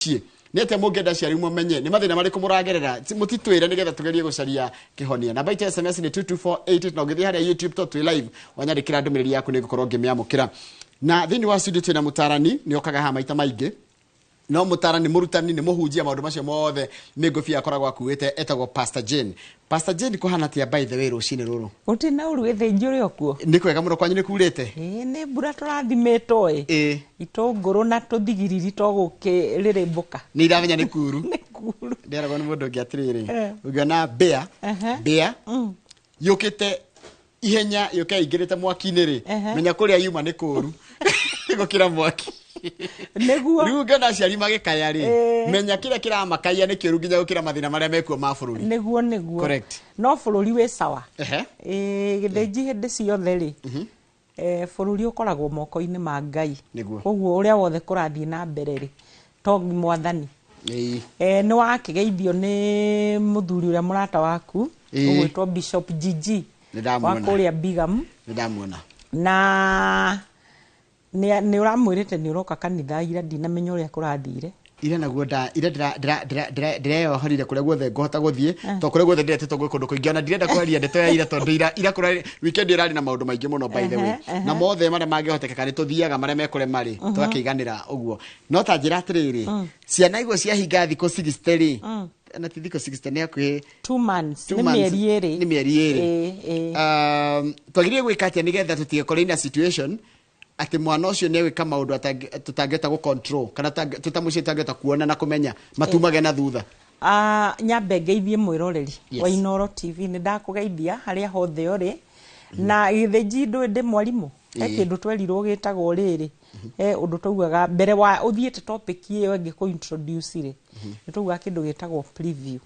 Mũciĩ nĩ atĩa mũngĩenda aciari mũmenye nĩ mathĩna marĩkũ mũragerera? Mũtitwĩre nĩgetha tũgerie gũcaria kĩhonia. Namba itũ ya SMS nĩ 22488, na ũngĩthiĩ harĩa YouTube to twĩ live, wanyandĩkĩra ndũmĩrĩri yaku nĩ ngũkorwo ngĩmĩamũkĩra. Na thĩinĩ wa studio twĩna mũtarani, nĩ okaga haha maita maingĩ, no mũtarani, mũrutani, nĩ mũhunjia, maũndũ macio mothe nĩ ngũbia akoragwo akuĩte, etagwo Pastor Jane. Pastor Jane, kũhana atĩa by the way rũcinĩ rũrũ? Gũtirĩ na ũru, Gĩthĩnji, ũrĩ o kuo? Nĩ kwega mũno. Kwanyu nĩ kurĩte? Ĩĩ, nĩ mbura tũrathimĩtwo ĩ. Itũngũrũ na tũthigiriri to gũkĩrĩrĩmbũka. Nĩ iramenya nĩ kuru. Nĩ kuru. Ndĩragwo nĩ mũndũ ũngĩ atĩrĩrĩ, ũngĩona mbĩa mbĩa yũkĩte ihenya yũke ĩingĩrĩte mwaki-inĩ rĩ, menya kũrĩa yuma nĩ kũru gũkĩra mwaki. Nĩguo. Rĩu ũngĩona aciari magĩkaya rĩ, menya kĩrĩa kĩramakaia nĩ kĩũru nginya gũkĩra mathĩna marĩa mekuo ma bũrũri. Nĩguo. Correct. No bũrũri wĩ sawa. Ĩĩ, Gĩthĩnji, hĩndĩ ciothe rĩ, bũrũri ũkoragwo moko-inĩ ma Ngai. Koguo ũrĩa wothe kũrathiĩ na mbere rĩ, to mwathani. Nĩ wakĩgeithio nĩ mũthuri ũrĩa mũrata waku ũgwĩtwo Bishop Gigi Nĩ wa ndamuona. kũrĩa Bigam. Nĩ ndamuona. Na nĩ ũramwĩrĩte nĩ ũroka kanitha ira, ndinamenya ũrĩa kũrathire. Ira naguo ira ndĩreyohorire kũrĩa guothe ngũhota gũthiĩ, to kũrĩa guothe ndĩretĩtwo gwĩ kũndũ kũingĩ, ona ndirenda kwaria ndeto ya ira tondũ ira kũrĩa weekend ĩrarĩ na maũndũ maingĩ mũno, by the way. Na mothe marĩa mangĩhotekeka nĩ tũthiaga, marĩa mekũrema rĩ, tũgakĩiganĩra ũguo. No ta njĩra atĩrĩrĩ, ciana iguo ciahinga thikũ 60 rĩ, na ti thikũ 60, nĩ hakuhĩ 2 months. Two Nĩ months. mĩeri 2. Nĩ mĩeri 2. Ĩĩ. Twagĩrĩire gwĩka atĩa nĩgetha tũtigekore in a situation atĩ mwana ũcio nĩ egwĩka maũndũ tũtangĩhota gũ control kana twĩ ta mũciĩ tũtangĩhota kuona na kũmenya matumage na thutha? Ah, nyambe ngeithie mwĩroreri wa Inoro TV. Nĩ ndakũgeithia harĩa hothe ũrĩ. Na Gĩthĩnji, ndũĩ ndĩ mwarimũ he kĩndũ twerirwo gĩtagwo rĩrĩ, he ũndũ taugaga mbere wa ũthiĩte topic ĩyo ĩngĩ kũ introduce rĩ, nĩ taugaga kĩndũ gĩtagwo preview.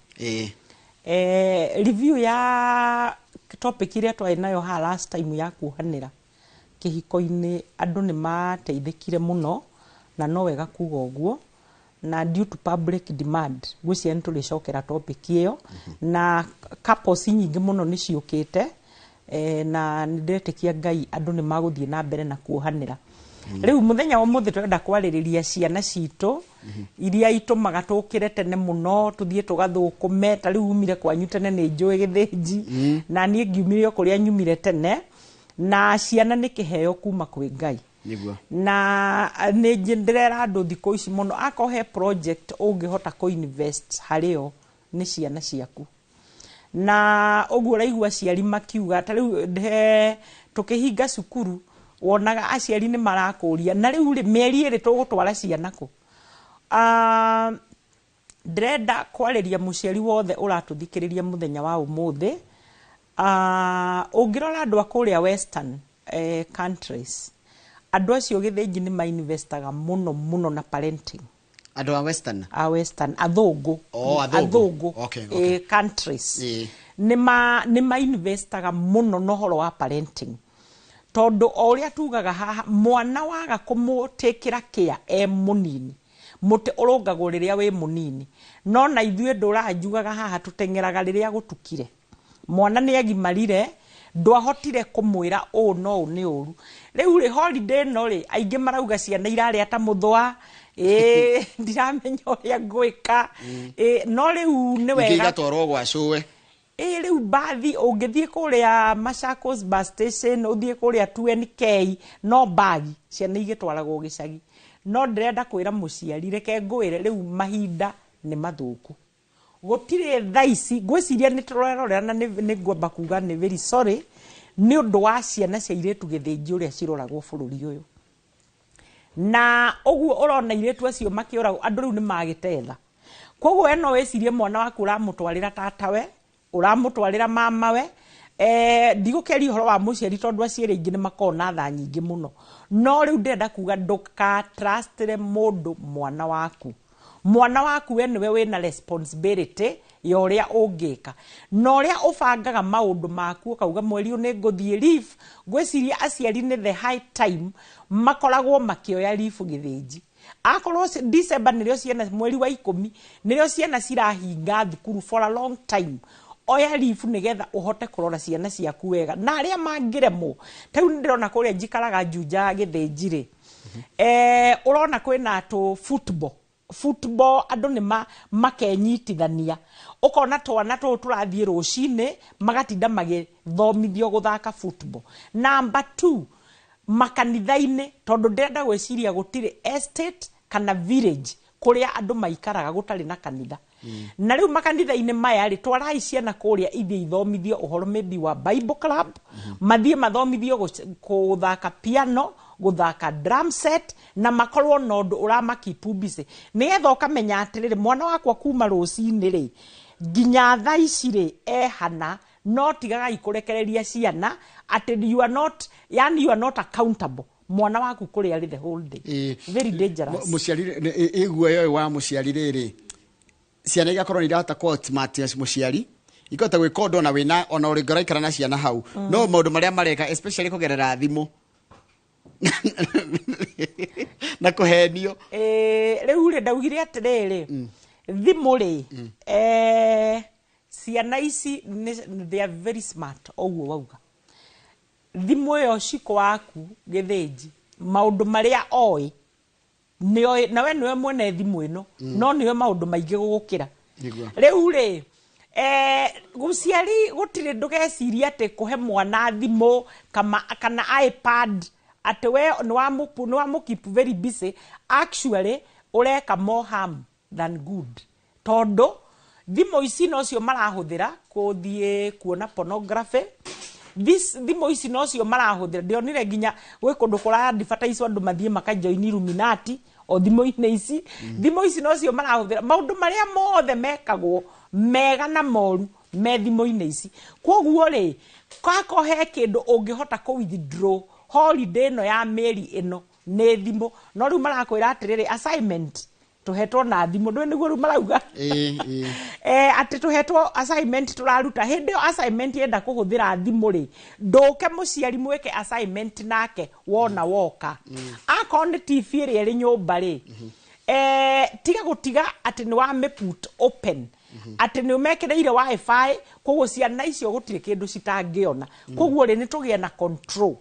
Review ya topic ĩrĩa twarĩ nayo haha last time ya kuohanĩra kĩhiko-inĩ, andũ nĩ mateithĩkire mũno, na no wega kuga ũguo, na due to public demand ngwĩciria nĩ tũrĩcokera topic ĩyo, na couples nyingĩ mũno nĩ ciũkĩte, na nĩ ndĩretĩkia Ngai andũ nĩ magũthiĩ na mbere na kuohanĩra. Rĩu mũthenya wa ũmũthĩ tũrenda kwarĩrĩria ciana citũ iria itũmaga tũkĩre tene mũno tũthiĩ tũgathũkũme. Ta rĩu umire kwanyu tene, nĩ njũĩ, Gĩthĩnji, na niĩ ngiumire o kũrĩa nyumire tene. Na ciana nĩ kĩheo kuma kwĩ Ngai. Na nĩ ndĩrera andũ thikũ ici mũno, akorwo he project ũngĩhota kũ-invest harĩo nĩ ciana ciaku. Na ũguo ũraigua aciari makiuga, ta rĩu tũkĩhinga cukuru, wonaga aciari nĩ marakũria, na rĩu rĩ, mĩeri 2 tũgũtwara ciana kũ? Ah, ndĩrenda kwarĩria mũciari wothe ũratũthikĩrĩria mũthenya wa ũmũthĩ. Ah, ũngĩrora andũ a kũrĩa western countries, andũ acio, Gĩthĩnji, nĩ mainvestaga mũno mũno na parenting. Andũ a western? A western, athũngũ. Oh, athũngũ. Athũngũ. Countries nĩ mainvestaga mũno na ũhoro wa parenting, tondũ o ũrĩa tugaga haha, mwana waga kũmũtĩkĩra kĩa e mũnini, mũtĩ ũrũngagwo rĩrĩa wĩ mũnini. No na ithuĩ ndũranjugaga haha, tũteng'eraga rĩrĩa gũtukire, mwana nĩ agimarire, ndwahotire kũmwĩra ũũ no ũũ nĩ ũru. Rĩu rĩ, holiday ĩno rĩ, aingĩ marauga ciana irarĩa ta mũthũa, ĩĩ, ndiramenya ũrĩa ngwĩka. Ĩĩ, no rĩu nĩ ingĩ wega igatwarwo gwa cũwe. Ĩ rĩu mbathi, ũngĩthiĩ kũrĩa Machakos bus station, ũthiĩ kũrĩa 2NK, no mbagi ciana igĩtwaragwo gĩcagi. No ndĩrenda kwĩra mũciari, reke ngwĩre, rĩu mahinda nĩ mathũku, gũtirĩ thaa ici ngwĩciria nĩ tũrerorera, na nĩ ngwamba kuga nĩ very sorry nĩ ũndũ wa ciana cia irĩtu, Gĩthĩnji, ũrĩa ciroragwo bũrũri ũyũ. Na ũguo ũrona irĩtu acio makĩũragwo, andũ rĩu nĩ magĩtetha. Koguo we no wĩcirie mwana waku ũramũtwarĩra tatawe, ũramũtwarĩra mamawe. Ndigũkĩaria ũhoro wa mũciari tondũ aciari aingĩ nĩ makoragwo na tha nyingĩ mũno. No rĩu ndĩrenda kuga ndũkatrustĩre mũndũ mwana waku. Mwana waku we nĩwe wĩna responsibility ya ũrĩa ũngĩka na ũrĩa ũbangaga maũndũ maku, ũkauga mweri ũyũ nĩ ngũthiĩ leave. Ngwĩciria aciari nĩ the high time makoragwo makĩoya leave, Gĩthĩnji. Akorwo December nĩrĩo ciana, mweri wa 10 nĩrĩo ciana cirahinga thukuru, for a long time oya leave nĩgetha ũhote kũrora ciana ciaku wega. Na arĩa mangĩremwo, ta rĩu nĩndĩrona kũrĩa njikaraga Juja, Gĩthĩnji rĩ, ũrona kwĩna tũ football. Football andũ nĩ makenyitithania, ũkona twana tũũ tũrathiĩ rũcinĩ magatinda magĩthomithio gũthaka football. Number two, makanitha-inĩ, tondũ ndĩrenda gwĩciria gũtirĩ estate kana village kũrĩa andũ maikaraga gũtarĩ na kanitha. Na rĩu makanitha-inĩ maya rĩ, twarai ciana kũrĩa ithiĩ ithomithio ũhoro maybe wa Bible club, mathiĩ mathomithio gũthaka piano, gũthaka drum set, na makorwo na ũndũ ũramakeep busy, nĩgetha ũkamenya atĩrĩrĩ, mwana wakwa kuma rũcinĩ rĩ nginya thaa ici rĩ ehana. No tigagai kũrekereria ciana atĩ you are not, yani you are not accountable mwana waku kũrĩa arĩ the whole day. Very dangerous. Mũciari ĩguoya ũyũ wa mũciari rĩrĩ, ciana igakorwo nĩ irahota kũ outsmart mũciari, ikahota gwĩka ũndũ ona wĩna ona ũrĩ ũraikara na ciana hau, no maũndũ marĩa mareka, especially kũgerera thimũ na kũhenio. Rĩu rĩ, ndaugire atĩrĩrĩ, thimũ rĩ, ciana ici they are very smart. Ũguo wauga thimũ ĩyo, ciko waku gĩthĩnji, maũndũ marĩa oĩ nĩoĩ, na we nĩwe mwene thimũ ĩno, no nĩwe maũndũ maingĩ gũgũkĩra. Rĩu rĩ, gũciari gũtirĩ, ndũgecirie atĩ kũhe mwana thimũ kana iPad atĩ we nĩ wamũ keep very busy. Actually ũreka more harm than good, tondũ thimũ ici nocio marahũthĩra kũthiĩ kuona pornography. Thimũ ici nocio marahũthĩra, ndĩronire nginya gwĩ kũndũ kũra advertise andũ mathiĩ makajoin Illuminati o thimũ-inĩ ici. Thimũ ici nocio marahũthĩra maũndũ marĩa mothe mekagwo mega na moru me thimũ-inĩ ici. Koguo rĩ, kako he kĩndũ ũngĩhota kũ withdraw holiday ĩno ya mĩeri ĩno nĩ thimũ. No rĩu marakwĩra atĩrĩrĩ, assignment tũhetwo na thimũ, ndũĩ nĩguo rĩu marauga? Ĩ. Atĩ tũhetwo assignment tũraruta hĩndĩ ĩyo assignment yenda kũhũthĩra thimũ rĩ, ndũke mũciari mwĩke assignment nake wona woka. Akorwo nĩ TV ĩrĩa ĩrĩ nyũmba rĩ, tiga gũtiga atĩ nĩ wamĩ put open, atĩ nĩ ũmekĩrĩire WiFi, koguo ciana icio gũtirĩ kĩndũ citangĩona. Koguo rĩ, nĩ tũgĩe na control.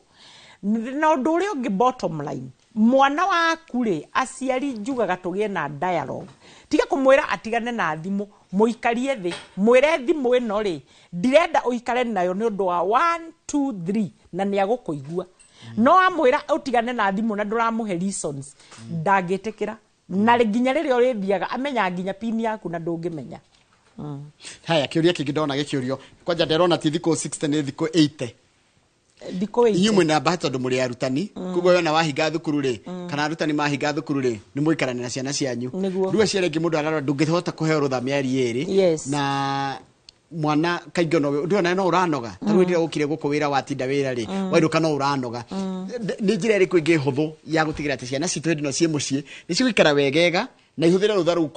Na ũndũ ũrĩa ũngĩ, bottom line, mwana waku rĩ, aciari njugaga tũgĩe na dialogue. Tiga kũmwĩra atigane na thimũ, mũikarie thĩ, mwĩre thimũ ĩno rĩ, ndirenda ũikare nayo nĩ ũndũ wa 1 2 3, na nĩ agũkũigua. No amwĩra ũtigane na thimũ na ndũramũhe reasons, ndangĩtĩkĩra, na nginya rĩrĩa ũrĩthiaga amenya nginya pin yaku na ndũngĩmenya. Haya, kĩũria kĩngĩ ndona gĩkĩũrio kwanja, ndĩrona ti thikũ 60, nĩ thikũ 80. Thikũ Inyuĩ 80. Mwĩna bahati tondũ mũrĩ arutani, koguo wona wahinga thukuru rĩ, kana arutani mahinga thukuru rĩ, nĩ mũikarania na ciana cianyu. Rĩu aciari aingĩ, mũndũ ararora ndũngĩhota kũheo rũtha mĩeri 2. Na mwana kaingĩ ona ndũona no ũranoga, ta rĩu hĩndĩ ĩrĩa ũkire gũkũ wĩra, watinda wĩra rĩ, wainũka no ũranoga. Nĩ njĩra ĩrĩkũ ĩngĩ hũthũ ya gũtigĩrĩra atĩ ciana citũ hĩndĩ ĩno ciĩ mũciĩ nĩ cigũikara wegega na ihũthĩre rũtha rũu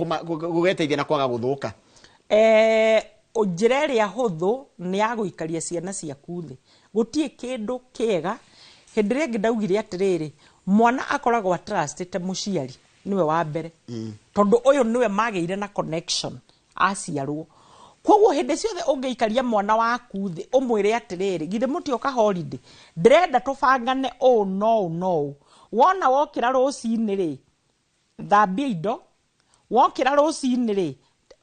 gũgeteithia na kwaga gũthũka? Njĩra ĩrĩa hũthũ nĩ ya gũikaria ciana ciaku thĩ. Gũtirĩ kĩndũ kĩega. Hĩndĩ ĩrĩa ĩngĩ ndaugire atĩrĩrĩ, mwana akoragwo atrustĩte mũciari nĩwe wa mbere, tondũ ũyũ nĩwe magĩire na connection aciarwo. Koguo hĩndĩ ciothe ũngĩikaria mwana waku thĩ, ũmwĩre atĩrĩrĩ, githĩ mũtioka holiday, ndĩrenda tũbangane ũũ no ũũ no ũũ. Wona wokĩra rũcinĩ rĩ, thambia indo. Wokĩra rũcinĩ rĩ,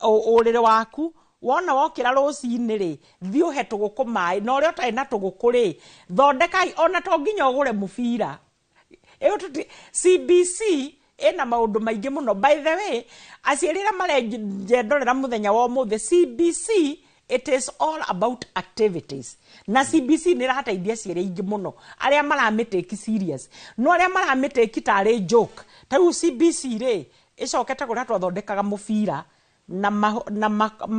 ũrĩrĩ waku. Wona wokĩra rũcinĩ rĩ, thiĩ ũhe tũgũkũ maĩ, na ũrĩa ũtarĩ na tũgũkũ rĩ, thondekai. Ona to nginya ũgũre mũbira ĩyo tũti CBC ĩna maũndũ maingĩ mũno. By the way, aciari arĩa marenjendorera mũthenya wa ũmũthĩ, CBC, it is all about activities, na CBC nĩ ĩrateithia aciari aingĩ mũno arĩa maramĩtake serious. No arĩa maramĩtake tarĩ joke, ta rĩu CBC rĩ, ĩcokete kũrĩa twathondekaga mũbira na maratathi.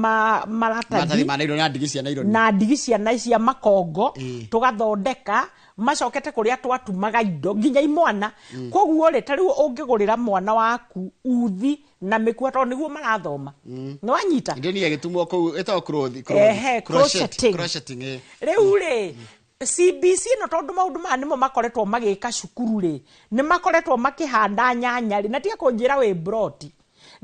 Maratathi ma nylon na ndigi cia nylon. Na ndigi cia makongo. Tũgathondeka, macokete kũrĩa twatumaga indo nginya imwana. Koguo rĩ, ta rĩu ũngĩgũrĩra mwana waku uthi na mĩkua, tondũ nĩguo marathoma, nĩ wanyita? Ndini ĩgĩtumwo kũu ĩtagwo cloth. Ehe, crocheting. Crocheting, ĩ. Rĩu rĩ, CBC ĩno, tondũ maũndũ maya nĩmo makoretwo magĩka cukuru rĩ, nĩ makoretwo makĩhanda nyanya rĩ, na tiga kũnjĩra wĩ broti,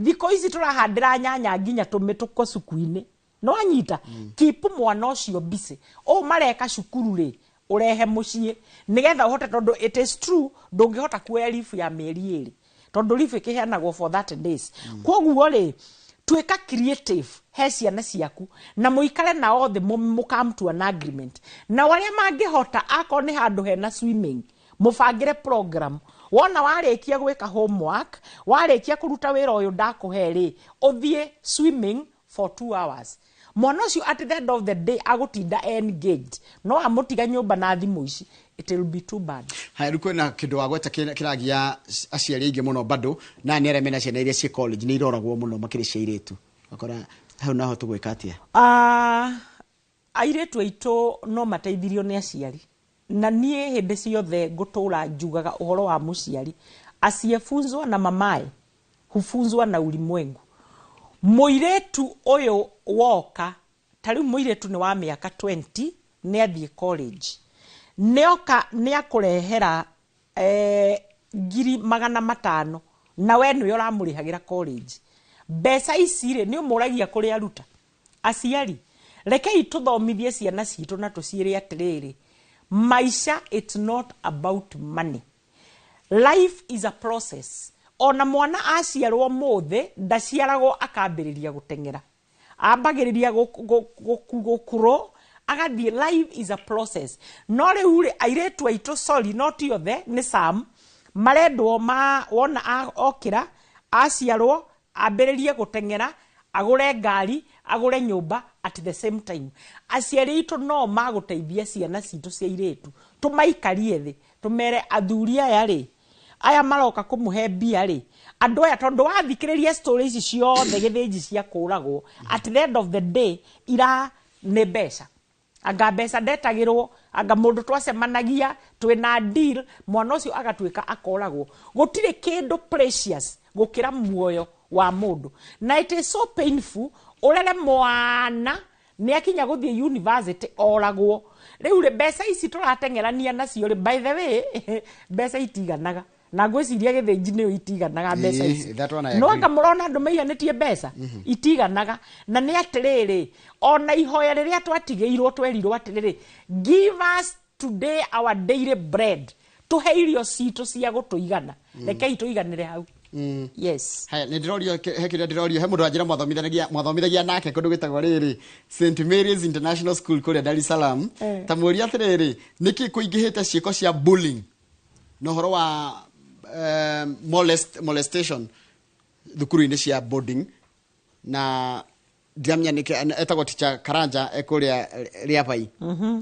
thikũ ici tũrahandĩra nyanya nginya tũmĩtũko cuku-inĩ, nĩ wanyita? Keep mwana ũcio busy. Ũũ mareka cukuru rĩ, ũrehe mũciĩ nĩgetha ũhote, tondũ it is true ndũngĩhota kuoya leave ya mĩeri 2. Tondũ leave ĩkĩheanagwo for 30 days. Koguo rĩ, tuĩka creative he ciana ciaku na mũikare nao thĩ, mũcome to an agreement na arĩa mangĩhota. Akorwo nĩ handũ hena swimming, mũbangĩre program. Wona warĩkia gwĩka homework, warĩkia kũruta wĩra ũyũ ndakũhe rĩ, ũthiĩ swimming for 2 hours. Mwana ũcio at the end of the day agũtinda engaged. No amũtiga nyũmba na thimũ ici, it will be too bad. Haya, rĩu kwĩna kĩndũ wagweta kĩragia aciari aingĩ mũno bado, na nĩ arĩa mena ciana iria ciĩ college, nĩ iroragwo mũno makĩria cia airĩtu. Ũgakora hau naho tũgwĩka atĩa? Ah, airĩtu aitũ no mateithirio nĩ aciari, na niĩ hĩndĩ ciothe ngũtũra njugaga ũhoro wa mũciari, asiyefunzwa na mamae hufunzwa na ulimwengu. Mũirĩtu ũyũ woka ta rĩu, mũirĩtu nĩ wa mĩaka 20, nĩ athiĩ college, nĩoka nĩ akũrehera 500,000, na we nĩwe ũramũrĩhagĩra college. Mbeca ici rĩ, nĩ ũmũragia kũrĩa aruta. Aciari, rekei tũthomithie ciana citũ na tũciĩre atĩrĩrĩ, maisha, it's not about money, life is a process. Ona mwana aciarwo mũthĩ, ndaciaragwo akambĩrĩria gũteng'era, ambagĩrĩria gũkũrũ agathiĩ. Life is a process. No rĩu rĩ, airĩtu aitũ, sorry, no ti othe, nĩ some marendwo ma wona okĩra aciarwo ambĩrĩrie gũteng'era, agũre ngari, agũre nyũmba at the same time. Aciari aitũ no magũteithia ciana citũ cia airĩtu, tũmaikarie thĩ, tũmere athuri aya rĩ, aya maroka kũmũhe mbia rĩ, andũ aya, tondũ wathikĩrĩria story ici ciothe gĩthĩnji cia kũragwo, at the end of the day ira nĩ mbeca. Anga mbeca ndetagĩrwo, anga mũndũ twacemanagia twĩna deal, mwana ũcio agatuĩka akoragwo. Gũtirĩ kĩndũ precious gũkĩra muoyo wa mũndũ, na it is so painful ũrere mwana nĩ akinya gũthiĩ university oragwo. Rĩu rĩ, mbeca ici tũrateng'erania nacio rĩ, by the way, mbeca itiganaga, na ngwĩciria gĩthĩnji nĩyo itiganaga mbeca ici. That one I No agree. anga mũrona andũ maiganĩtie mbeca itiganaga. Na nĩ atĩrĩrĩ, ona ihoya rĩrĩa twatigĩirwo, twerirwo atĩrĩrĩ, "Give us today our daily bread," tũhe irio citũ cia gũtũigana. Rekei tũiganĩre hau. Yes. Haya, nä ndĩrorio he kĩrĩa ndĩrorio, he mũndũ wanjĩra mwathomithagia nake kũndũ gwĩtagwo rĩrĩ St Mary's International School kũrĩa Dar es Salaam. Ta mũria atĩrĩrĩ, nĩkĩ kũingĩhĩte ciĩko cia bullying na ũhoro wa molestation thukuru-inĩ cia boarding? Na ndiramenya nĩkĩ etagwo Teacher Karanja, ekũrĩa Rĩabai.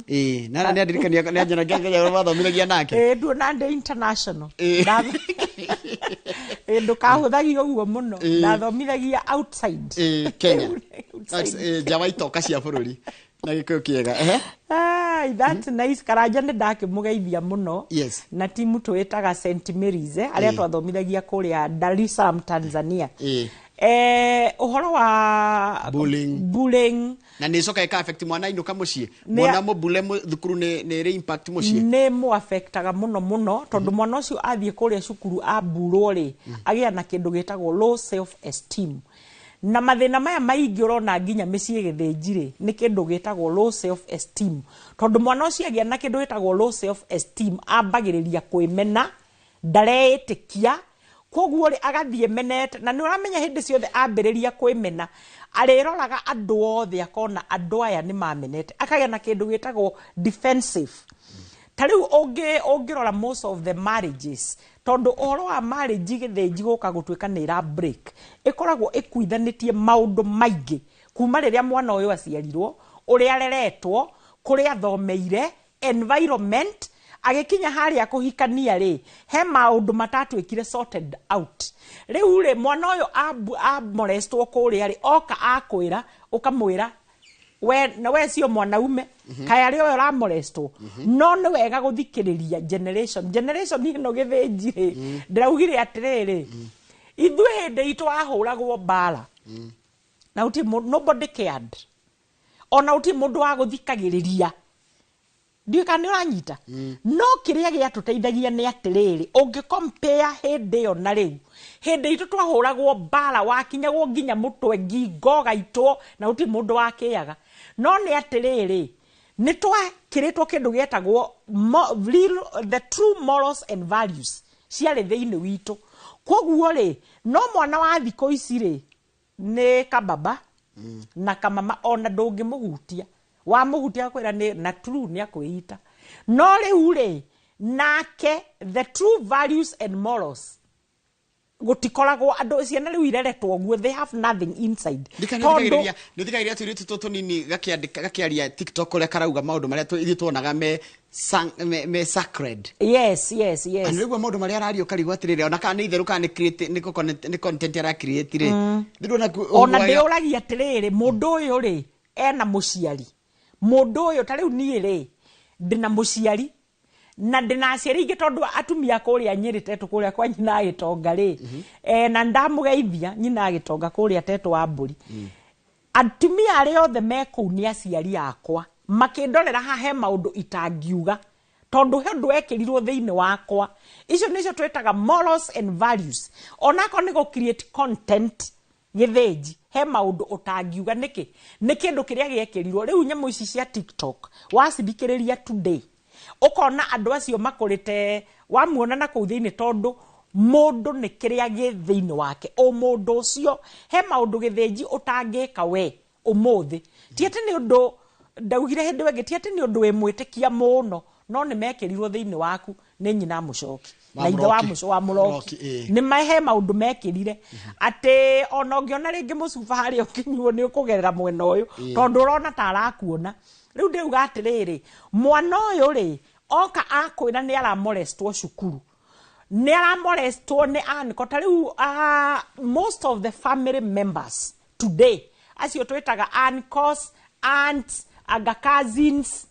Ĩĩ, na nĩ andirikania, nĩ anjĩra mwathomithagia nake. Ĩĩ, nduona ndĩ international. Ĩĩ, ndũkahũthagie ũguo mũno. Ndathomithagia outside. Ĩĩ, Kenya. Outside. Nja wa itoka cia bũrũri na gĩkũyũ kĩega. Ehe. Ai, that's nice. Karanja nĩ ndakĩmũgeithia mũno. Na timu twĩtaga St Mary's, arĩa twathomithagia kũrĩa Dar es Salaam, Tanzania. Ũhoro wa Bullying. Bullying. Na nä coka ĩka affect mwana ainũka mũciĩ. Mwana mũbule thukuru nĩ ĩrĩ impact mũciĩ. Nĩ mũafektaga mũno mũno, tondũ mwana ũcio athiĩ kũrĩa cukuru amburwo rĩ, agĩa na kĩndũ gĩtagwo low self esteem. Na mathĩna maya maingĩ ũrona nginya mĩciĩ gĩthĩnji rĩ, nĩ kĩndũ gĩtagwo low self esteem, tondũ mwana ũcio agĩa na kĩndũ gĩtagwo low self esteem, ambagĩrĩria kwĩmena, ndareĩtĩkia, koguo rĩ, agathiĩ menete. Na nĩ ũramenya hĩndĩ ciothe ambĩrĩria kwĩmena, arĩroraga andũ othe akona andũ aya nĩ mamenete, akagĩa na kĩndũ gĩtagwo defensive. Ta rĩu ũngĩrora most of the marriages, tondũ ũhoro wa marriage gĩthĩnji gũka gũtuĩka nĩ ĩra break, ĩkoragwo ĩkuithanĩtie maũndũ maingĩ kuma rĩrĩa mwana ũyũ aciarirwo, ũrĩa areretwo, kũrĩa athomeire, environment, agĩkinya harĩa kũhikania rĩ, he maũndũ matatuĩkire sorted out. Rĩu rĩ, mwana ũyũ amolestwo kũrĩa rĩ, oka akwĩra, ũkamwĩra we na we sio mwanaume, kaya rĩ ũyũ ũramolestwo. No nĩ wega gũthikĩrĩria generation ĩno gĩthĩnji rĩ. Ndĩraugire atĩrĩrĩ, ithuĩ hĩndĩ itũ wahũragwo mbara na gũtirĩ nobody cared, ona gũtirĩ mũndũ wa gũthikagĩrĩria. Ndiũĩ kana nĩ ũranyita. No kĩrĩa gĩatũteithagia nĩ atĩrĩrĩ, ũngĩ compare hĩndĩ ĩyo na rĩu, hĩndĩ itũ twahũragwo mbara wakinyagwo nginya mũtwe, ngingo ũgaitwo, na gũtirĩ mũndũ wakĩaga. No nĩ atĩrĩrĩ, nĩ twakĩrĩtwo kĩndũ gĩetagwo the true morals and values ciarĩ thĩinĩ witũ. Koguo rĩ, no mwana wa thikũ ici rĩ, nĩ kababa na kamama, ona ndũngĩmũhutia. Wamũhutia akwĩra nĩ na true nĩ akwĩita. No rĩu rĩ, nake the true values and morals gũtikoragwo. Andũ, ciana rĩu ireretwo ũguo, they have nothing inside. Tondũ Nä thikagä tå irä tu tå nini gakä gakäaria TikTok å rä a karauga maå ndå marä a ithuä tuonaga me sacred. Yes. Na nĩguo maũndũ marĩa araria ũkarigwo atĩrĩrĩ, ona kana nĩ itherũ kana nĩ content ara create rĩ. Ndĩrona. Ona ndĩũragia atĩrĩrĩ, mũndũ ũyũ rĩ, ena mũciari? Mũndũ ũyũ, ta rĩu niĩ rĩ, ndĩna mũciari na ndĩna aciari aingĩ, tondũ atumia kũrĩa Nyĩrĩ tetũ, kũrĩa kwa nyina agĩtonga rĩ, na ndamũgeithia nyina agĩtonga kũrĩa tetũ wa mbũri. Atumia arĩa othe me kũu nĩ aciari akwa, makĩndorera haha he maũndũ itangiuga, tondũ he ũndũ wekĩrirwo thĩinĩ wakwa. Icio nĩcio twĩtaga morals and values. Onakorwo nĩ gũ create content gĩthĩnji, he maũndũ ũtangiuga. Nĩkĩ? Nĩ kĩndũ kĩrĩa gĩekĩrirwo. Rĩu nyamũ ici cia TikTok wacithikĩrĩria today, ũkona andũ acio makũrĩte wamuona na kũu thĩinĩ, tondũ mũndũ nĩ kĩrĩa gĩ thĩinĩ wake. O mũndũ ũcio he maũndũ gĩthĩnji ũtangĩka we ũmũthĩ. Ti atĩ nĩ ũndũ ndaugire hĩndĩ ĩngĩ, ti atĩ nĩ ũndũ wĩ mwĩtĩkia mũno, no nĩ mekĩrirwo thĩinĩ waku nĩ nyina mũcoki Wa na ithe wa Mũroki. mũco wa mũroki. Mũroki, ĩĩ. Nĩ he maũndũ mekĩrire atĩ ona ũngĩona rĩngĩ mũcuba harĩa ũkĩnyuo, nĩ ũkũgerera mwena ũyũ, tondũ ũrona ta arakuona. Rĩu ndĩuga atĩrĩrĩ, mwana ũyũ rĩ, oka akwĩra nĩ aramolestwo cukuru, nĩ aramolestwo nĩ anko. Ta rĩu most of the family members today, acio twĩtaga uncles, aunts, anga cousins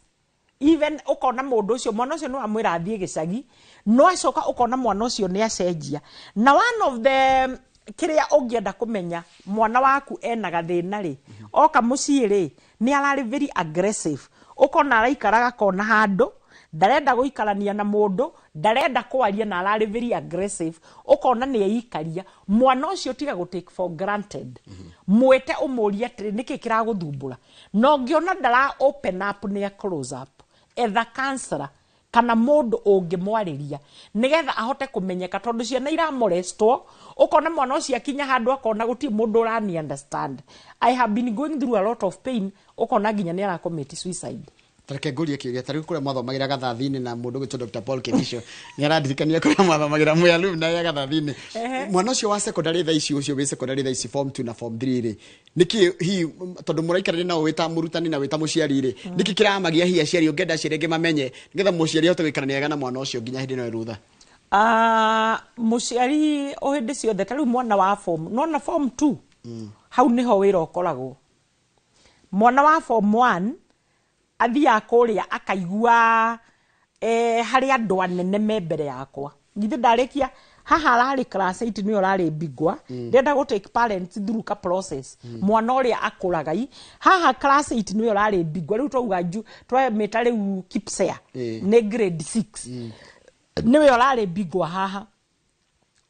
even, ũkona mũndũ ũcio, mwana ũcio nĩ wamwĩra athiĩ gĩcagi, no acoka ũkona mwana ũcio nĩ acenjia. Na one of the kĩrĩa ũngĩenda kũmenya mwana waku ena gathĩna rĩ, oka mũciĩ rĩ, nĩ ararĩ very aggressive, ũkona araikara gakona handũ, ndarenda gũikarania na mũndũ, ndarenda kwaria, na ararĩ very aggressive, ũkona nĩ eikaria. Mwana ũcio tiga gũ take for granted. Mwĩte ũmũrie atĩrĩ, nĩkĩ kĩragũthumbũra? Na ũngĩona ndara open up, nĩ close up, etha counselor kana mũndũ ũngĩmwarĩria nĩgetha ahote kũmenyeka, tondũ ciana iramolestwo. Ũkona mwana ũcio akinya handũ akona gũtirĩ mũndũ ũrani understand, I have been going through a lot of pain, ũkona nginya nĩ aracommit suicide. Tareke ngũrie kĩũria. Ta rĩu kũrĩa mwathomagĩra Gathathini na mũndũ gwĩtwo Dr. Paul Kirisho nĩ arandirikania kũrĩa mwathomagĩra mwĩ alumni ya Gathathini. Mwana ũcio wa secondary thaa ici, ũcio wĩ secondary thaa ici, form 2 na form 3 rĩ, nĩkĩ hihi, tondũ mũraikarania nao wĩ ta mũrutani na wĩ ta mũciari rĩ, nĩkĩ kĩramagia hihi aciari, ũngĩenda aciari angĩ mamenye nĩgetha mũciari ahote gũikarania wega na mwana ũcio nginya hĩndĩ ĩno ĩrutha? Mũciari o hĩndĩ ciothe, ta rĩu mwana wa form, nona form 2, hau nĩho wĩra ũkoragwo. Mwana wa form 1 athiaga kũrĩa akaigua harĩ andũ anene me mbere yakwa. Githĩ ndarĩkia haha ararĩ class 8, nĩyo ũrarĩ bingwa. Ndĩrenda gũ take parents through ka process. Mwana ũrĩa akũraga i haha class 8 nĩyo ũrarĩ bingwa, rĩu twauga twamĩta rĩu KPSEA, nĩ grade 6, nĩwe ũrarĩ bingwa haha.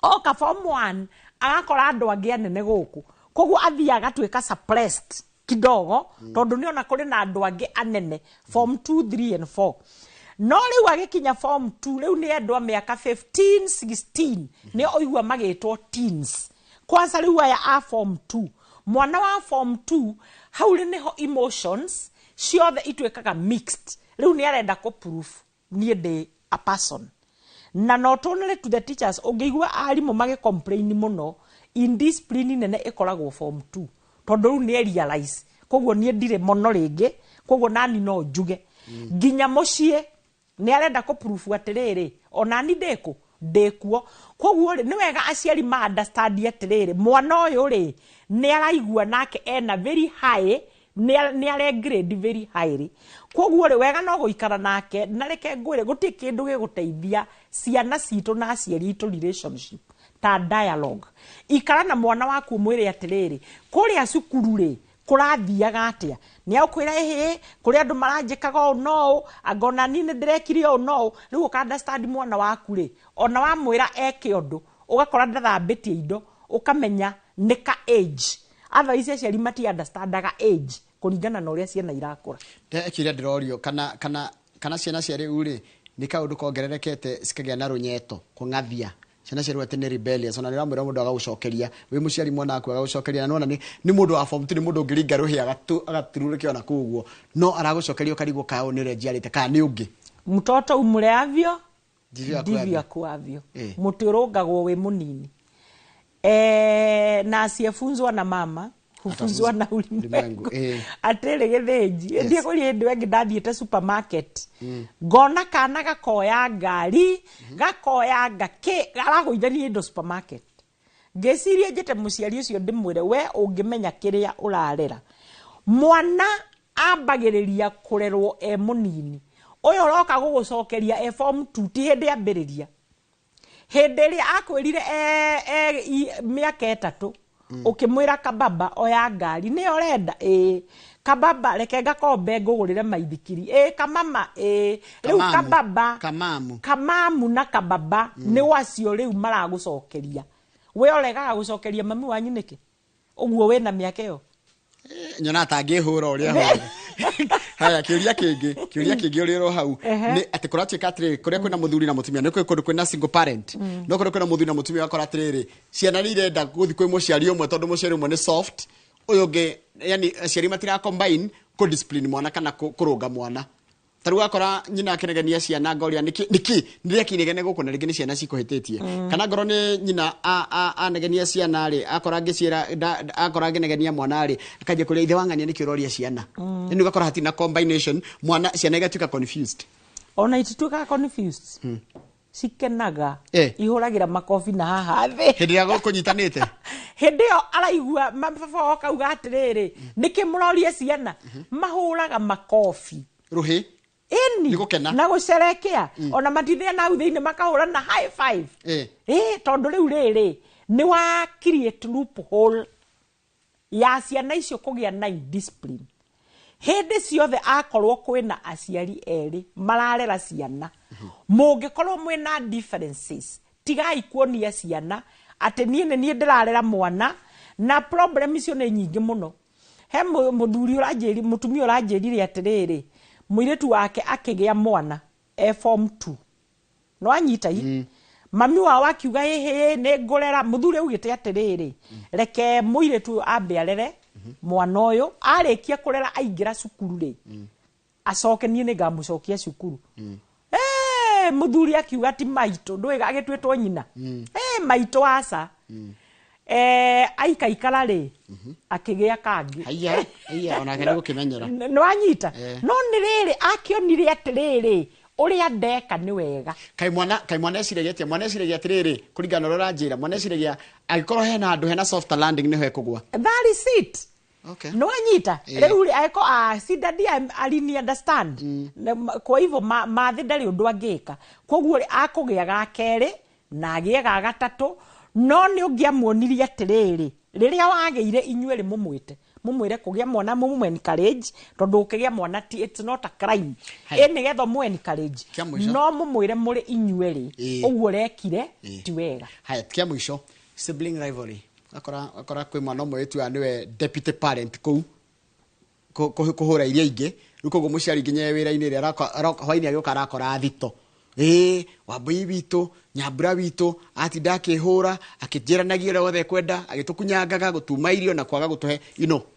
Oka form 1 agakora andũ angĩ anene gũkũ, koguo athiaga agatuĩka suppressed kidogo, tondũ nĩona kũrĩ na andũ angĩ anene form 2, 3 and 4. No rĩu agĩkinya form 2, rĩu nĩ andũ a mĩaka 15, 16, nĩ ũigua magĩtwo teens. Kwanza rĩu aya a form 2, mwana wa form 2 hau rĩ, nĩho emotions ciothe ituĩkaga mixed. Rĩu nĩ arenda kũ proof niĩ ndĩ a person. Na not only to the teachers, ũngĩigua arimũ magĩ complain mũno, indiscipline nene ĩkoragwo form 2, tondũ rĩu nĩ realize koguo niĩ ndirĩ mũno rĩngĩ, koguo nani no njuge. Nginya mũciĩ nĩ arenda kũ prove atĩrĩrĩ, onani ndĩkũ ndĩkuo. Koguo rĩ, nĩ wega aciari ma understand atĩrĩrĩ, mwana ũyũ rĩ, nĩ araigua nake ena very high, nĩ are grade very highly. Koguo rĩ, wega no gũikara nake. Na reke ngwĩre, gũtirĩ kĩndũ gĩgũteithia ciana citũ na aciari itũ relationship ta dialogue. Ikara na mwana waku, mwĩre atĩrĩrĩ, kũrĩa cukuru rĩ, kũrathiaga atĩa? Nĩ agũkwĩra, ĩhĩ, kũrĩ andũ maranjĩkaga ũũ no ũũ, anga ona niĩ nĩ ndĩrekire ũũ no ũũ. Rĩu ũka understand mwana waku rĩ, ona wamwĩra eke ũndũ, ũgakora ndathambĩtie indo, ũkamenya nĩ ka age. Otherwise aciari mati understandaga age kũringana na ũrĩa ciana irakũra. Kĩrĩa ndĩrorio, kana ciana cia rĩu rĩ, nĩ kaũndũ kongererekete cikagĩa na rũnyeto kũng'athia. Ciana ciarwo atĩ nĩ rebellious, ona nĩ ũramwĩra mũndũ agagũcokeria, wĩ mũciari mwana waku agagũcokeria, na nĩwona nĩ mũndũ wa form 2, nĩ mũndũ ũngĩringa rũhĩ agaturũrĩke ona kũu ũguo, no aragũcokeria ũkarigwo kana ũyũ nĩ ũrĩa njiarĩte kana nĩ ũngĩ. Mtoto umleavyo Ndivyo akuavyo. ndivyo akuavyo. Mũtĩ ũrũngagwo wĩ mũnini. Na asiyefunzwa na mama hufunzwa na ulimwengu. Ulimwengu, eh. Atĩrĩ gĩthĩnji. Yes. Ndiĩ kũrĩ hĩndĩ ĩngĩ ndathiĩte supermarket, ngona kana gakoya ngari, gakoya ngakĩ, aragũithania indo supermarket. Ngĩciria njĩte mũciari ũcio ndĩmwĩre, we ũngĩmenya kĩrĩa ũrarera mwana, ambagĩrĩria kũrerwo e mũnini. Ũyũ ũroka gũgũcokeria e form 2 ti hĩndĩ ambĩrĩria, hĩndĩ ĩrĩa akwĩrire e mĩaka 3, ũkĩmwĩra kababa oya ngari nĩyo ũrenda, ĩĩ kababa reke ngakombe ngũgũrĩre maithikiri, ĩĩ kamama, ĩĩ rĩu. Kamamu. Kababa. Kamamu. Kamamu na kababa nĩ wacio rĩu maragũcokeria. We ũregaga gũcokeria mami wanyu nĩkĩ ũguo wĩna mĩaka ĩyo? Nyona atangĩhũra ũrĩa hũraga. Haya, kĩũria kĩngĩ ũrĩ hau nĩ atĩ kũratuĩka atĩrĩrĩ, kũrĩa kwĩna mũthuri na mũtumia, nĩ kwĩ kũndũ kwĩna single parent, no kũrĩa kwĩna mũthuri na mũtumia ũgakora atĩrĩrĩ, ciana nĩ irenda gũthiĩ kwĩ mũciari ũmwe tondũ mũciari ũmwe nĩ soft, ũyũ ũngĩ, yani aciari matira combine kũ discipline mwana kana kũrũnga mwana. Ta rĩu wakora nyina akĩnegenia ciana, ngoria nĩkĩ nĩkĩ nĩrĩa kĩnegene gũkũ, na rĩngĩ nĩ ciana cikũhĩtĩtie, kana ngorwo nĩ nyina anegenia ciana rĩ, akora ngĩciĩra akora ngĩnegenia mwana rĩ, akanjia kũrĩa ithe wang'ania nĩkĩ ũroria ciana. Nĩ ũgakora hatirĩ na combination, mwana ciana igatuĩka confused. Ona itituĩkaga confused, cikenaga. Ihũragĩra makobi na haha thĩ. Hĩndĩ ĩrĩa gũkũnyitanĩte. Hĩndĩ ĩyo araigua baba okauga atĩrĩrĩ, nĩkĩ mũroria ciana, mahũraga makobi. Rũhĩ. Ĩni. Nĩ gũkena. Na gũcerekea, ona matithĩa na hau thĩinĩ makahũra na high five. Ĩ tondũ rĩu rĩrĩ nĩ wa create loophole ya ciana icio kũgĩa na indiscipline hĩndĩ ciothe. Akorwo kwĩna aciari erĩ mararera ciana, mũngĩkorwo mwĩna differences, tigai kuonia ciana atĩ niĩ nĩ niĩ ndĩrarera mwana. Na problem icio nĩ nyingĩ mũno. He mũthuri ũranjĩri, mũtumia ũranjĩrire atĩrĩrĩ, mũirĩtu wake akĩgĩa mwana e form 2, no anyita i mami wao akiuga, ĩhĩ nĩ ngũrera. Mũthuri augĩte atĩrĩrĩ, reke mũirĩtu ũyũ ambe arere mwana ũyũ, arĩkia kũrera aingĩra cukuru rĩ, acoke niĩ nĩ ngamũcokia cukuru. Mũthuri akiuga ti maitũ ndũĩ agĩtuĩtwo nyina. Maitũ aca. Aikaikara rĩ, akĩgĩa kangĩ. Haiya haiya, onake nĩ gũkĩmenyera. Nĩ wanyita? Eh. No nĩ rĩrĩ akĩonire atĩrĩrĩ, ũrĩa ndeka nĩ wega. Kaĩ mwana eciragia atĩa? Mwana eciragia atĩrĩrĩ, kũringana na ũrĩa ũranjĩra, mwana eciragia angĩkorwo hena handũ hena soft landing nĩho ekũgwa. That is it. Nĩ wanyita? Rĩu rĩ angĩkorwo si daddy alini understand. Kwa hivyo mathĩ ndarĩ ũndũ angĩka, koguo rĩ akũgĩa ga kerĩ na agĩe ga gatatũ. No nĩ ũngĩamuonirie atĩrĩrĩ, rĩrĩa wagĩire inyuerĩ mũmwĩte, mũmwĩre kũgĩa mwana, mũmũ encourage, tondũ ũkĩgĩa mwana ti, it's not a crime. Hai. Ĩ nĩgetha ũmũ encourage. Kĩa mũico. No mũmwĩre mũrĩ inyuerĩ, ũguo ũrekire ti wega. Haya, kĩa mũico, sibling rivalry. Akora kwĩ mwana ũmwe wĩtuaga nĩwe deputy parent kũu kũhũra iria ingĩ. Rĩu koguo mũciari nginya e wĩra-inĩ rĩ, hwainĩ agĩũka arakora thito, ĩĩ Wambũi witũ, Nyambura witũ atinda akĩhũra, akĩnjĩranagia ũrĩa wothe ekwenda, agĩtũkunyangaga, gũtuma irio na kwaga gũtũhe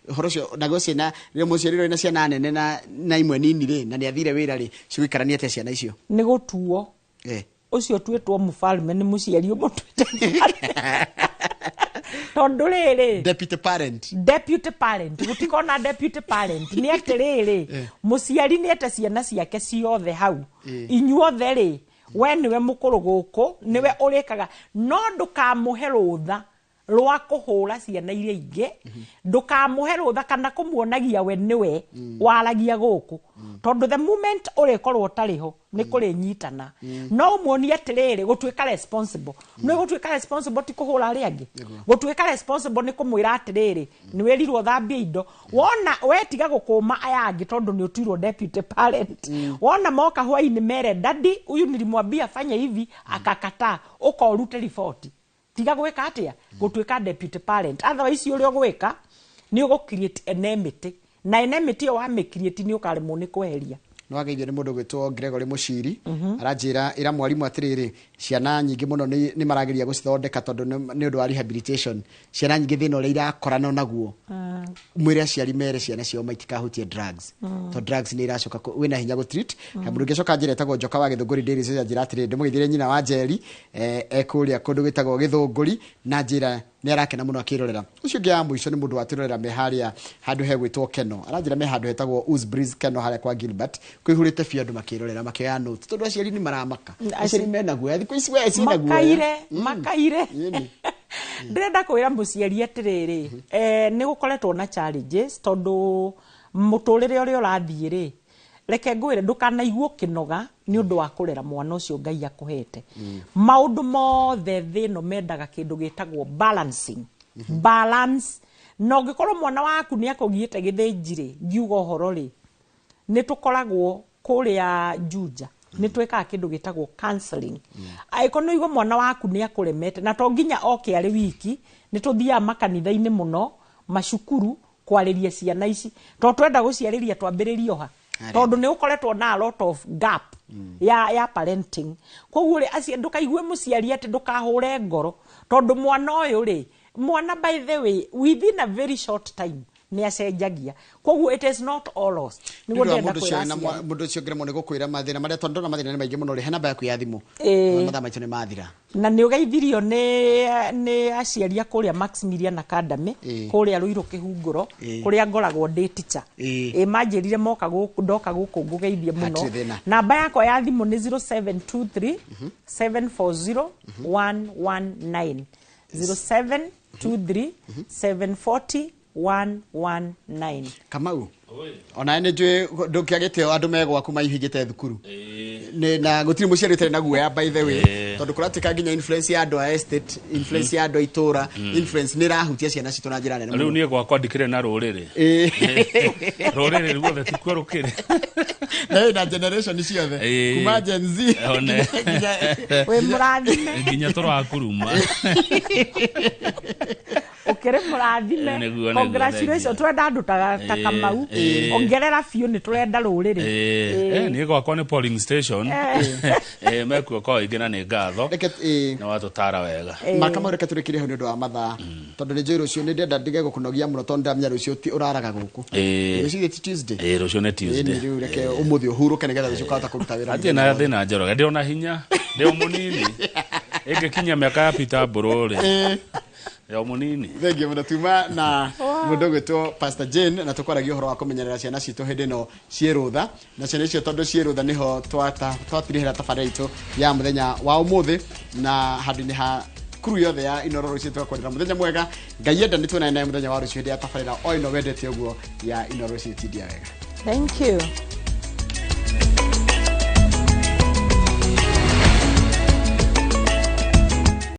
ũhoro ũcio. Naguo ciana rĩrĩa mũciari ũrĩa wĩna ciana nene na imwe nini rĩ, na nĩ athire wĩra rĩ, cigũikarania atĩa ciana icio? Nĩ gũtuo. Ũcio ũtuĩtwo mũbarũme nĩ mũciari ũmũtuĩte, tondũ rĩrĩ Deputy parent. Deputy parent, gũtikona deputy parent. Nĩ atĩrĩrĩ, mũciari nĩ ete ciana ciake ciothe hau, inyuothe rĩ, we nĩwe mũkũrũ gũkũ, nĩwe ũrĩkaga, no ndũkamũhe rũtha rwa kũhũra ciana iria ingĩ, ndũkamũhe rũtha kana kũmuonagia we nĩwe waragia gũkũ, tondũ the moment ũrĩkorwo ũtarĩ ho nĩ kũrĩnyitana. No ũmuonie atĩrĩrĩ, gũtuĩka responsible nĩ gũtuĩka responsible ti kũhũra arĩa angĩ. Gũtuĩka responsible nĩ kũmwĩra atĩrĩrĩ, nĩ wĩrirwo thambie indo, wona we tiga gũkũma aya angĩ tondũ nĩ ũtuirwo deputy parent. Wona moka hwainĩ mere, "Daddy, huyu nilimwambia fanya hivi akakataa," ũka ũrute riboti. Tiga gwĩka atĩa, gũtuĩka deputy parent. Otherwise ũrĩa ũgwĩka nĩ ũgũ create enmity, na enmity ĩyo wamĩ create nĩ ũkaremwo nĩ kweheria. Nĩ wageithio nĩ mũndũ gwĩtwo Gregory Mũciri. Aranjĩra ĩra mwarimũ atĩrĩrĩ, ciana nyingĩ mũno nĩ marageria gũcithondeka tondũ nĩ ũndũ wa rehabilitation. Ciana nyingĩ thĩna ũrĩa irakorana naguo, mwĩre aciari mere ciana ciao maitikahutie drugs, tondũ drugs nĩ iracoka wĩna hinya gũ treat. Mũndũ ũngĩ acoka njĩra ĩtagwo Njoka wa Gĩthũngũri Dairies, anjĩra atĩrĩrĩ, ndĩmũgeithĩrie nyina wa Njeri, ekũrĩa kũndũ gwĩtagwo Gĩthũngũri, na njĩra nĩ arakena mũno akĩrorera. Ũcio ũngĩ ya mũico nĩ mũndũ watwĩrorera me harĩa handũ hegwĩtwo Keno, aranjĩra me handũ hetagwo Uzbreeze Keno harĩa kwa Gilbert, kũihũrĩte biũ andũ makĩrorera makĩoya notes, tondũ aciari nĩ maramaka, aciari mena guoya thikũ ici, we ciĩna guoya. Makaire, makaire. Ĩni. Ndĩrenda kwĩra mũciari atĩrĩrĩ, nĩ gũkoretwo na challenges tondũ mũtũrĩre ũrĩa ũrathiĩ rĩ, reke ngwĩre, ndũkanaigua ũkĩnoga nĩ ũndũ wa kũrera mwana ũcio Ngai akũhete. Maũndũ mothe thĩ ĩno mendaga kĩndũ gĩtagwo balancing, balance. Na ũngĩkorwo mwana waku nĩ akũgiĩte gĩthĩnji rĩ, ngiuga ũhoro rĩ, nĩ tũkoragwo kũrĩa Juja, nĩ twĩkaga kĩndũ gĩtagwo counseling. Angĩkorwo nĩ ũigua mwana waku nĩ akũremete, na to nginya oke arĩ wiki, nĩ tũthiaga makanitha-inĩ mũno, macukuru, kwarĩria ciana ici, to twenda gũciarĩria twambĩrĩrie ha. Harĩa. Tondũ nĩ ũkoretwo na a lot of gap ya parenting. Koguo rĩ, acia ndũkaigue mũciari atĩ ndũkahũre ngoro, tondũ mwana ũyũ rĩ, mwana by the way within a very short time nĩ acenjagia, koguo it is not all lost. Nĩguo Nĩ ũndũ wa ndĩrenda mũndũ kwĩra ũcio na aciari. Mũndũ ũcio ngĩremwo nĩ gũkwĩra mathĩna marĩa, tondũ ndona mathĩna nĩ maingĩ mũno rĩ, he namba yaku ya thimũ? Ĩĩ. Mathaa maitũ nĩ mathira. Na nĩ ũgeithirio nĩ aciari a kũrĩa Maximilian Academy, kũrĩa Rũirũ Kĩhungũro, kũrĩa ngoragwo ndĩ teacher. Ĩ manjĩrire moka gũkũ, ndoka gũkũ ngũgeithie mũno. Hatirĩ thĩna. Namba yakwa ya thimũ nĩ 0723 740 119, 0723 740 119. Kamau, onawe nĩ njũĩ ndũngĩagĩte andũ me gwaku maihingĩte thukuru. Na gũtirĩ mũciari ũtarĩ na guoya, by the way, tondũ kũratuĩka nginya influence ya andũ a estate, influence ya andũ a itũra, influence nĩ ĩrahutia ciana citũ na njĩra nene Rĩu mũno. Niĩ gwakwa ndikĩrĩ na rũrĩrĩ. Rũrĩrĩ ruothe tikuo rũkĩrĩ. Na ĩna generation ciothe, kuma Gen Z One. Wĩ mũrathime. Nginya tũrakuruma. Ũkĩrĩ mũrathime. Nĩguo, nĩguo, Congratulations. thank you. Twenda andũ ta Kamau. Ongerera biũ, nĩ tũrenda rũrĩrĩ. Niĩ gwakwa nĩ polling station. Mekuo kwa ũingĩ na nĩ ngatho. Reke Nĩ watũtara wega. Makamau, reke tũrĩkĩrie hau nĩ ũndũ wa mathaa, tondũ nĩ njũĩ rũciũ nĩ ndĩrenda ndige gũkũnogia mũno, tondũ ndamenya rũciũ ti ũraraga gũkũ. Rũciũ ti Tuesday? Ĩĩ, rũciũ nĩ Ĩni, Tuesday. rĩu reke ũmũthĩ ũhurũke nĩgetha rũciũ ũkahota kũruta wĩra Hatirĩ mũthenya na wothe. thĩna, Njoroge, ndĩ ona hinya, ndĩ o mũnini, ĩngĩkinyia mĩaka ya Peter Mbũrũ rĩ, ndĩ o mũnini. Thengiũ mũno. Tuma na mũndũ ũgwĩtwo Pastor Jane, na tũkwaragia ũhoro wa kũmenyerera ciana citũ hĩndĩ ĩno ciĩ rũtha, na ciana icio tondũ ciĩ rũtha nĩho twatirihĩra tabarĩra itũ ya mũthenya wa ũmũthĩ, na handũ-inĩ ha kuru yothe ya Inoro rũciũ tũgakwendera mũthenya mwega. Ngai enda nĩ tuonane naye mũthenya wa rũciũ hĩndĩ ya tabarĩra o ĩno wendete ũguo ya Inoro rũciũ. Tindia wega. Thank you.